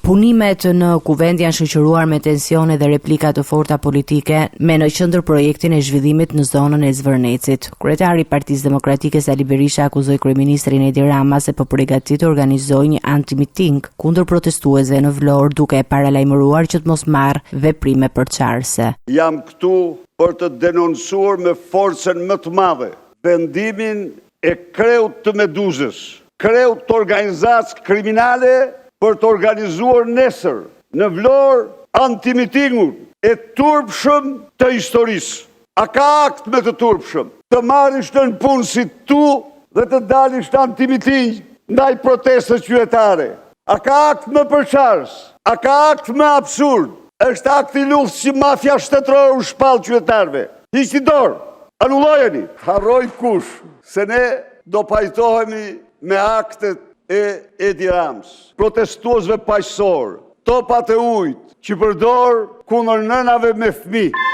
Punimet në Kuvend janë shoqëruar me tensione dhe replika të forta politike, me në qendër projektin e zhvillimit në zonën e Zvërnecit. Kryetari i Partisë Demokratike Sali Berisha akuzoi kryeministrin Edi Rama se po përgatit të organizojë një antimiting kundër protestuesve në Vlorë, duke e paralajmëruar që të mos marrë veprime përçarëse. Jam këtu për të denoncuar me forcën më të madhe vendimin e kreut të Meduzës, kreut të organizatës kriminale për të organizuar nesër në Vlorë antimitingun e turpshëm të historisë. A ka akt më të turpshëm të marrësh nëpunësit tu dhe të dalësh në antimiting ndaj protestës qytetare? A ka akt më përçarës? A ka akt më absurd? Është akt i luftës që mafia shtetërore u shpall qytetarëve. Hiqni dorë, anullojeni. Harrojë kush se ne do pajtohemi me aktet e Edi Ramës, protestuesve paqësorë, topat e ujit që përdor kundër nënave me fëmijë.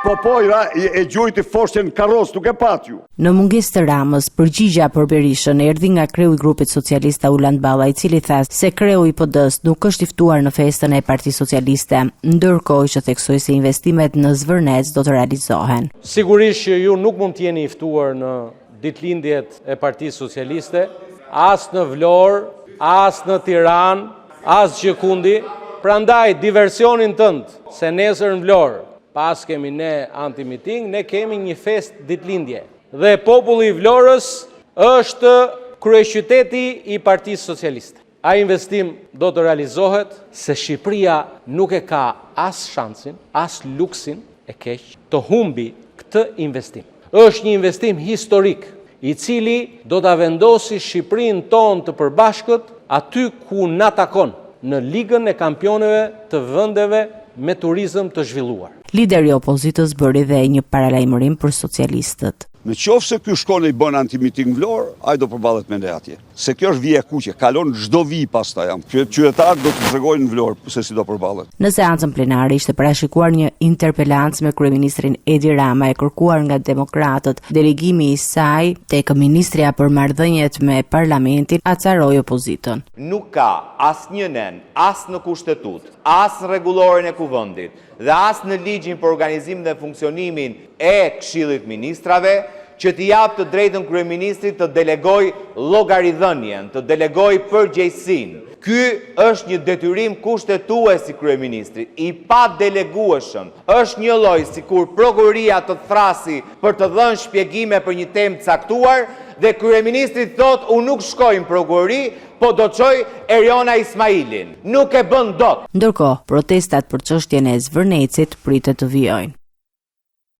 Po po, i ra, e gjujti foshnjën në karrocë, nuk e patë ju. Në mungesë të Ramës, përgjigja për Berishën erdhi nga kreu i grupit socialist Taulant Balla, i cili tha se kreu i PD-së nuk është i ftuar në festën e Partisë Socialiste, ndërkohë që theksoi se investimet në Zvërnec do të realizohen. Sigurisht që ju nuk mund të jeni i ftuar në ditëlindjet e Partisë Socialiste, as në Vlorë, as në Tiranë, as gjëkundi. Prandaj diversionin tënd se nesër në Vlorë paskemi ne antimiting, ne kemi një festë ditëlindje. Dhe populli i Vlorës është kryeqyteti i Partisë Socialiste. Ai investim do të realizohet se Shqipëria nuk e ka as shansin, as luksin e keq të humbi këtë investim. Është një investim historik, i cili do ta vendosi Shqipërinë tonë të përbashkët aty ku na takon, në Ligën e Kampioneve të vendeve me turizëm të zhvilluar. Lideri i opozitës bëri dhe një paralajmërim për socialistët. Në qoftë se ky shkon e i bën antimiting në Vlorë, ai do përballet me ne atje. Se kjo është vija e kuqe, kalon çdo vijë pastaj. Qytetarët do të tregojnë në Vlorë se si do përballet. Në seancën plenare ishte parashikuar një interpelancë me kryeministrin Edi Rama e kërkuar nga demokratët. Delegimi i saj tek ministrja për marrëdhëniet me parlamentin acaroi opozitën. Nuk ka asnjë nen, as në Kushtetutë, as në Rregulloren e Kuvendit, dhe as në Ligjin për organizimin dhe funksionimin e Këshillit të Ministrave, që t'i japë të drejtën kryeministrit të delegojë llogaridhënien, të delegojë përgjegjësinë. Ky është një detyrim kushtetues i kryeministrit, i padelegueshëm. Është njëlloj sikur prokuroria të thërrasë për të dhënë shpjegime për një temë të caktuar dhe kryeministri të thotë unë nuk shkoj në prokurori, Po do çoj Eriona Ismailin. Nuk e bën dot. Ndërkohë, protestat për çështjen e Zvërnecit pritet të vijojnë.